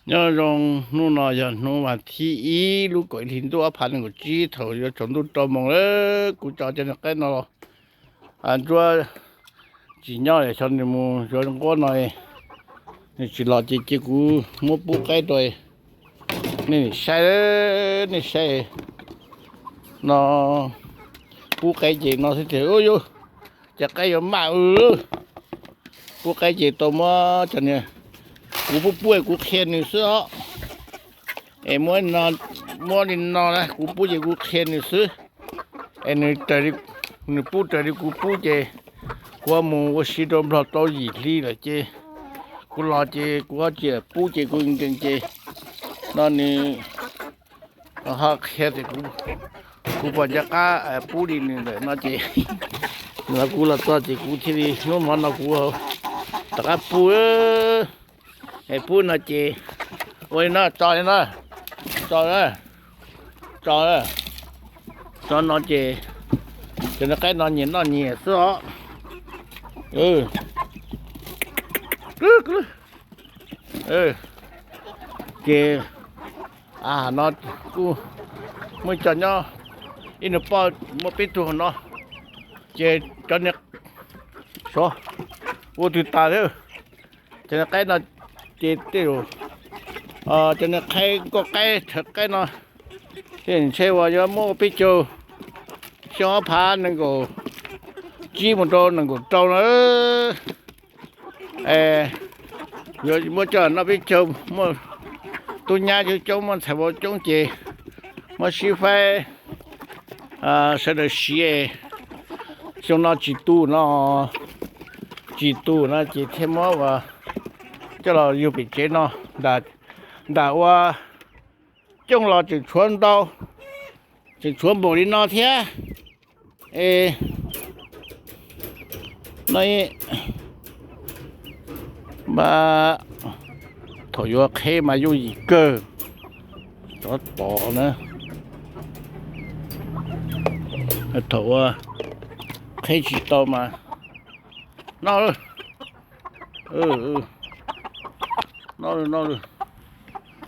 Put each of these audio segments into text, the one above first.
Nyob zoo, hnub no yog hnub vas thib ib lub kaum ib hlis ntuj ob phav nees nkaum tsib thaum yuav tsaus ntuj rau moos lawm. Kuv tso cov niag qaib no los ntsuab tsis nyob li, xyov nws mus yuav nquab no, nws tsis los ces cia kuv muab pub qaib rau nej saib, nej saib no. Pub qaib ces no xwb tiag, ua cas qaib yuav maj ua luaj. Pub qaib ces tau muab cov niag, kuv pub pub kuv qhia nws xwb os. Es muab li no na, kuv pub ces kuv qhia nws xwb. Es nws pub raws li kuv pub ces kuv mus ua si rau Nplog tau yim hli lawm ces kuv los ces kuv ho tsis pub ces kuv nkees ces no nws ho qhia tias kuv puas nco qab pub li nws lawm no ces, los kuv los txog ces kuv thiaj li hnub hmo no kuv rov qab pub. Es pub no ces ua li no, tso li no, tso, tso, tso no ces cov niag qaib no nyias noj nyias xwb os. Ces no kuj muaj cov nyob, ib nus poj muaj peb tug hauv no, ces cov niag sov ua twg tas thiab. Cov niag qaib no ces tej zaum cov niag qaib, nkauj qaib, rhawv qaib no thiaj ntshe uas yuav muaj ua peb caug, xyoo ob phav nees nkaum tsib mus rau nees nkaum rau na. Yuav muab coj noj peb caug, muaj tub nyab coob coob, muaj ntxhais vauv coob ces muab sib faib sawv daws siv. Xyoo no tsis tu no, tsis tu no ces thiaj muab ua coj los yug pem tsev no. Nram ua cooj los tseem tshuav ntau, tseem tshuav npaum li no thiab. Es no, mas thaum yuav qheb mas yooj yim kawg, tsov tom na. Thaum ua qheb tsis tau mas noj lawm, noj lawm, noj lawm.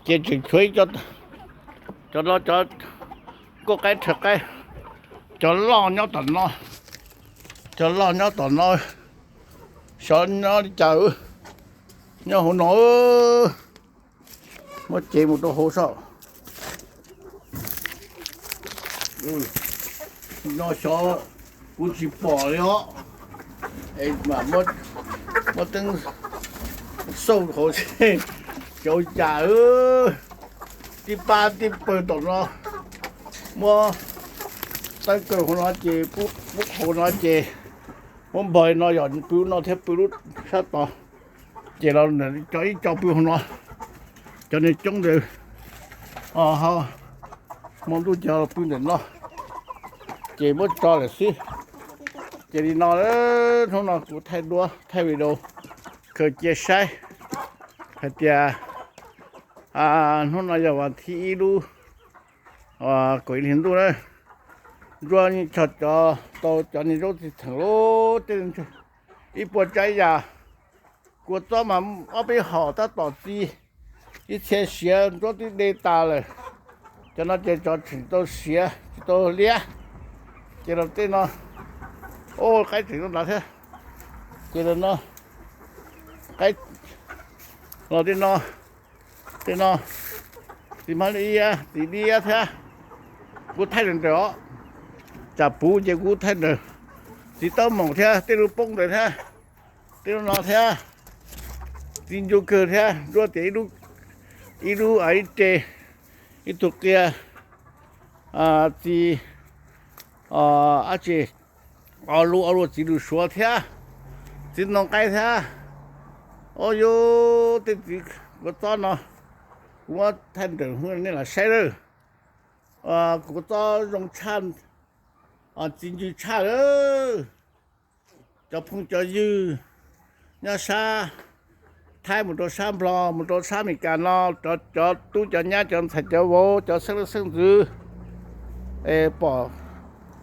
Ces tseem tshuav ib co, cov no cov nkauj qaib rhawv qaib, cov loj nyob tom no, cov loj nyob tom no, xyov nyob li cas, nyob hauv no, muab cev mus rau hauv saib. No xyov kuv tsis pom li os, es mam muab teeb xauj hauv seb xyov cas. Tib pab tib pawg tom no, muab teeb kaw hauv no ces pub qhauv no ces muab npog li no, yog pw lub no thiab pw lub sab tod, ces los cov ib co pw hauv no, cov niag coob ntawd ho hmo ntuj ces pw ntawm no, ces muab tso lawm xwb. Ces li no, hnub no kuv thaij duab thaij video khaws cia saib hais tias hnub no yog vas thib ib lub kaum ib hlis ntuj na, ntsuab yeej chog cov tau cov niag zaub txi txheem lub tej ib puas tsav yam. Kua txob mas ob peb hom tab tom txi, ib txhia siav ntsuab twb de tas lawm. Cov no ces tsov tseem tau siav tsis tau liab. Ces los tej no, o, qaib tseem rau nrad thiab. Ces los no, qaib los tej no, tej no, txiv hmab liab, txiv liab thiab. Kuv thaij nrawm nrawm os, tsam puv ces kuv thaij nrawm. Txiv taub maum thiab tej lub poob ntawd thiab, tej lub no thiab, txiv ncu kawg thiab. Ntsuab tias ib lub, ib lub ib re, ib tug qia, txi dab tsi, ob lub, ob lub txiv lws suav thiab, txiv ntoo qaib thiab. O yus, tej txiv kua txob no kuv muab thaij nrawm nej los saib lawm. Kua txob zoo tshaj, txiv ntsws tshaj lawm. Cov phooj cov ywg nyob sab Thaib mus rau sab Nplog mus rau sab Amelikas no, cov tub cov nyab cov ntxhais cov vauv cov xeeb leej xeeb ntxwv, pom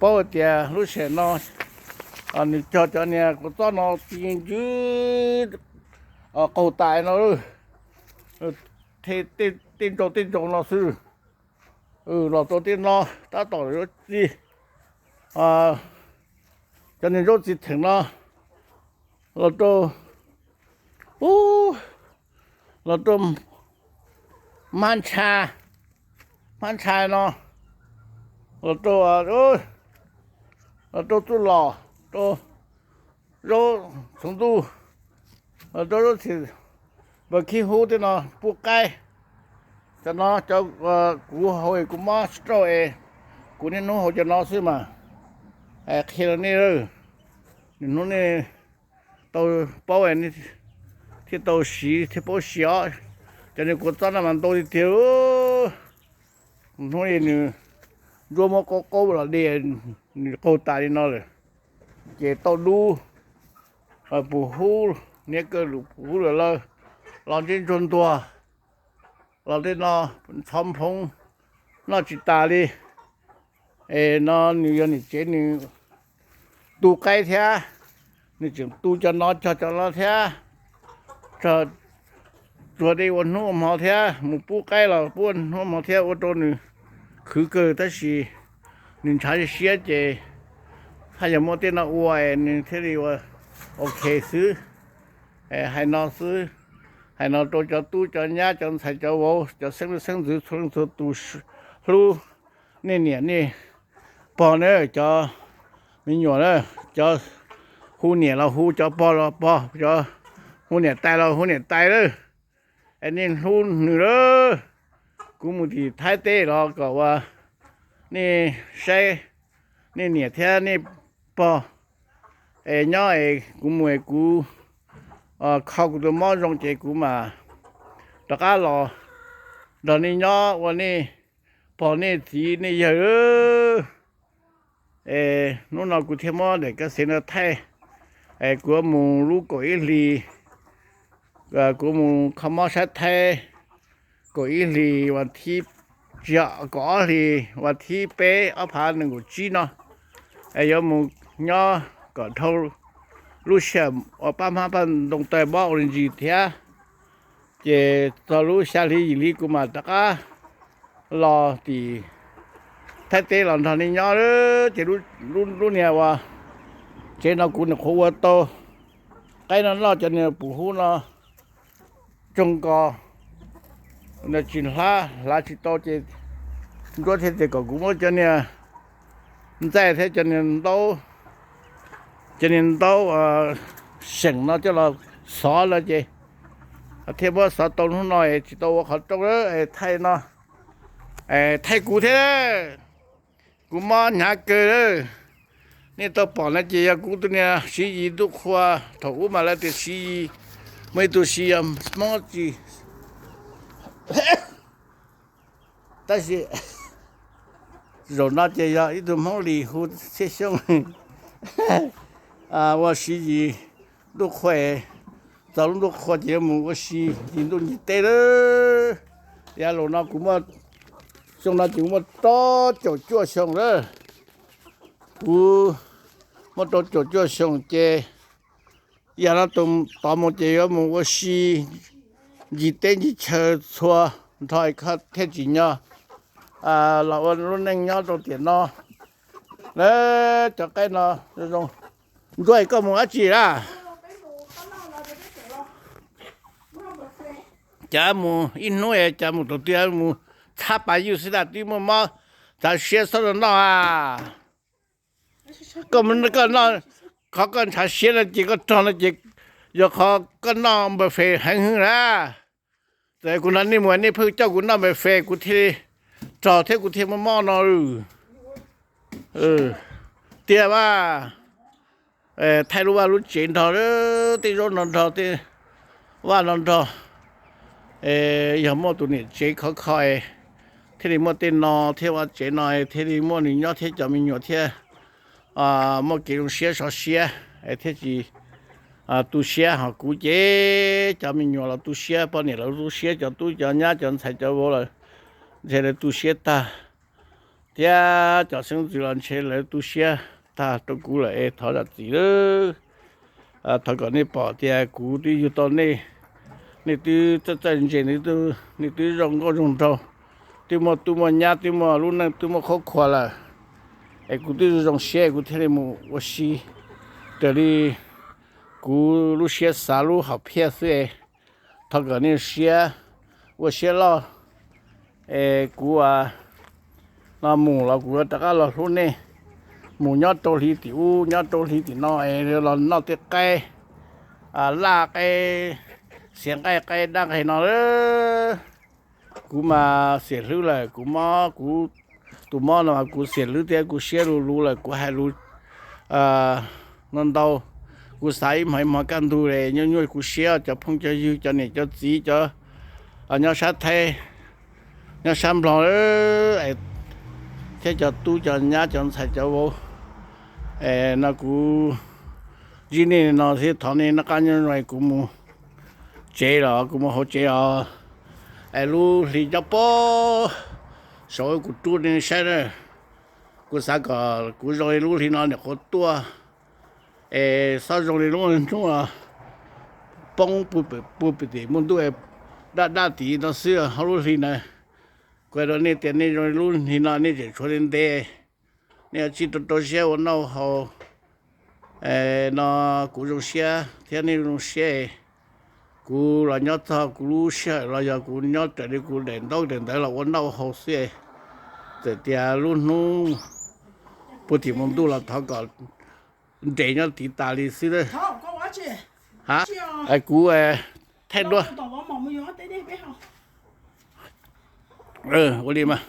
paub hais tias lub sij hawm no nws cog cov niag kua txob no txi ntsws qaug tas no. tej ntsau tej ntsau no xwb. Los rau tej no tab tom zaub txi, cov niag zaub txi theem no los rau, ub, los rau hmab ntsha, hmab ntsha no, los rau, los rau txuj lom, rau zaub txhuv ntuj, los rau zaub txhim, npawg khib hub tej no pub qaib. Cov no cov kuv haus es kuv mob stroke es kuv niaj hnub haus cov no xwb mas. Qhia rau nej, nws hnub nej tau paub thiaj tau siv thiaj paub siv os. Cov niag kua txob no mas ntau tiag tiag. Hnub nws ntsuab muab qaub qaub los de, nws qaug tas li no lawm. Ces tau dub, pus hub, niag kawg lus pus hub lawm lawm, los ntsej ntsuag ntuag, los tej no ntxhov nphoo, noj tsis tas li. Es no nws yog niam tsev nws tu qaib thiab, nws tseem tu cov no cog cov no thiab, tsuag de ua hnub ua hmo thiab, mus pub qaib los pub ua hnub ua hmo thiab, ua rau nws khwv kawg. Tab sis nws ntshav siab ces haj yog muaj tej no ua es nws thiaj li ua ok xwb. Hais no xwb, hais no rau cov tub cov nyab cov ntxhais cov vauv cov xeeb leej xeeb ntxwv txhua leej txhua tus hlub nej niam nej pog na, cov me nyuam na, cov hu niam los hu cov pog los pog, cov hu niam tais los hu niam tais lawm, es nej hlub nws lawm. Kuv mus tim Thaib teb los kom ua nej saib nej niam thiab nej pog es nyob es kuv mus es kuv kho kuv tus mob zoo ces kuv mam rov qab los nrog nej nyob ua nej pog nej txiv nej yawg. Es hnub no kuv thiaj muab daim kab xev no thaij, es kuv mus lub kaum ib hlis, kuv mus kho mob sab Thaib kaum ib hlis vas thib, tsis yog, kaum ob hlis vas thib peb ob phav nees nkaum tsib no, es yuav mus nyob kom dhau lub sij hawm uas paj hmab paj ntoo taw mob ua li ntsis thiab. Ces txog lub xya hli yim hli kuv mam rov qab los tim Thaib teb los nrog nej nyob. Ces lub niag uas tsev no kuv nyuam qhuav ua tau, qaib no noj cov niag pus hub no tsoog nkaus, tsis hlav, hlav tsis tau ces Ntsuab thiaj tias kom kuv muab cov niag ntxaij thiab cov niag ntaub, cov niag ntaub seem no coj los xov no ces thiaj muab xov tau. Hnub no es tsis tau ua qhov rooj, thaij no, thaij kuv thiab, kuv mob hnyav kawg. Nej tau pom no ces yog kuv tus niag Siv Yis ntuj qhua, thaum ub mas lawv tias Siv Yis, muaj ib tug Siv Yis Hmoob tsis, tab sis zaum no ces yog ib tug Hmoob Lis hu Txhiaj Xyooj ua Siv Yis ntuj qhua, txog lub ntuj qhua ces yuav mus ua si ncig ntuj ncig teb lawm. Yav laus no kuv muaj, xyoo no ces kuv muaj rau caum cuaj xyoo lawm. Kuv muaj rau caum cuaj xyoo ces yav no tus tod mus ces yuav mus ua si ncig teb ncig chaw txhua nrho thiaj tsim nyog los ua lub neej nyob rau tiam no. Lawv cov qaib no zoo. Ntsuab, koj mus dab tsi lawm? Cas mus ib hnub es cas mus thaum twg mus txhab pas ywj xwb tas twb muaj mob, ntshav siab txhob noj a. Koj, koj noj, qhov koj ntshav siab no ces koj rog no ces yog qhov koj noj npawg fes heev hwv na. Txawm kuv nrog nej mus nej pheej coj kuv noj npawg fes kuv thiaj li rog thiab kuv thiaj muaj mob no. Tiag mas, thaij lub vaj lub tsev nrog, tej zaub no nrog, tej vaj no nrog. Yog muaj tus niam tsev khov kho thiaj li muaj tej no thiab, vaj tsev no thiaj li muaj nws nyob thiab cov me nyuam thiaj muaj kev zoo siab sov siab, thiaj tsis tu siab. Ho kuv ces cov me nyuam los tu siab, poj niam los tu siab, cov tub cov nyab cov ntxhais cov vauv lawv ntshe lawv tu siab tag, thiab cov xeeb ntxwv los ntshe lawv tu siab tag rau kuv lawm es thov zam txim lawm. Thov kom nej pom tias kuv twb yug tau nej nej twb txawj txawj ntse, nej twb zoo nkauj zoo nraug, twb muaj tub muaj nyab, twb muaj lub neej, twb muaj qhov khua lawm, es kuv twb zoo siab kuv thiaj li mus ua si raws li kuv lub siab xav lub hom phiaj xwb. Thov kom nej siab, ua siab loj, es kuv no mus los kuv rov qab los hlub nej. Mus nyob rau hli tim ub, nyob rau hli tim no es los noj tej qaib laj, qaib xiav nqaij, qaib dab nqaij no. Kuv mas xiam hlwb lawm, kuv mob, kuv tus mob no mas kuv xiam hlwb thiab kuv siab luv luv lawm, kuv hais lus ntau ntau, kuv xav ib hmos ib hmos kaj ntug li, nyuaj nyuaj kuv siab. Cov phooj cov ywg, cov niam cov txiv, cov nyob sab Thaib, nyob sab Nplog, thiab cov tub cov nyab cov ntxhais cov vauv, no kuv ntsib nej no thiab thov nej noj qab nyob zoo, kuv mus tsev los, kuv mus hauv tsev os. Es lub hli nyob pem saum kuv rub nej saib na, kuv xav kom kuv zoo li lub hli no nyuam qhuav tuaj, es txhob zoo li lub hnub poob puag pem tim muaj ntuj daj daj tid no xwb hauv lub hli na. Kuv hais rau nej tias nej zoo li lub hli no nej tseem tshuav li ntev, nej yuav tsij rau rau siab ua noj haus no, kuv zoo siab thiab nej zoo siab. Kuv los nyob txog kuv lub sij hawm los yog kuv nyob raws li kuv daim ntaub daim ntawv los ua noj ua haus xwb. Txawm tias lub hnub puag tim muaj ntuj los thov kom nres nyob tid tas li xwb. Ha, kuv thaij duab. Ua li mas.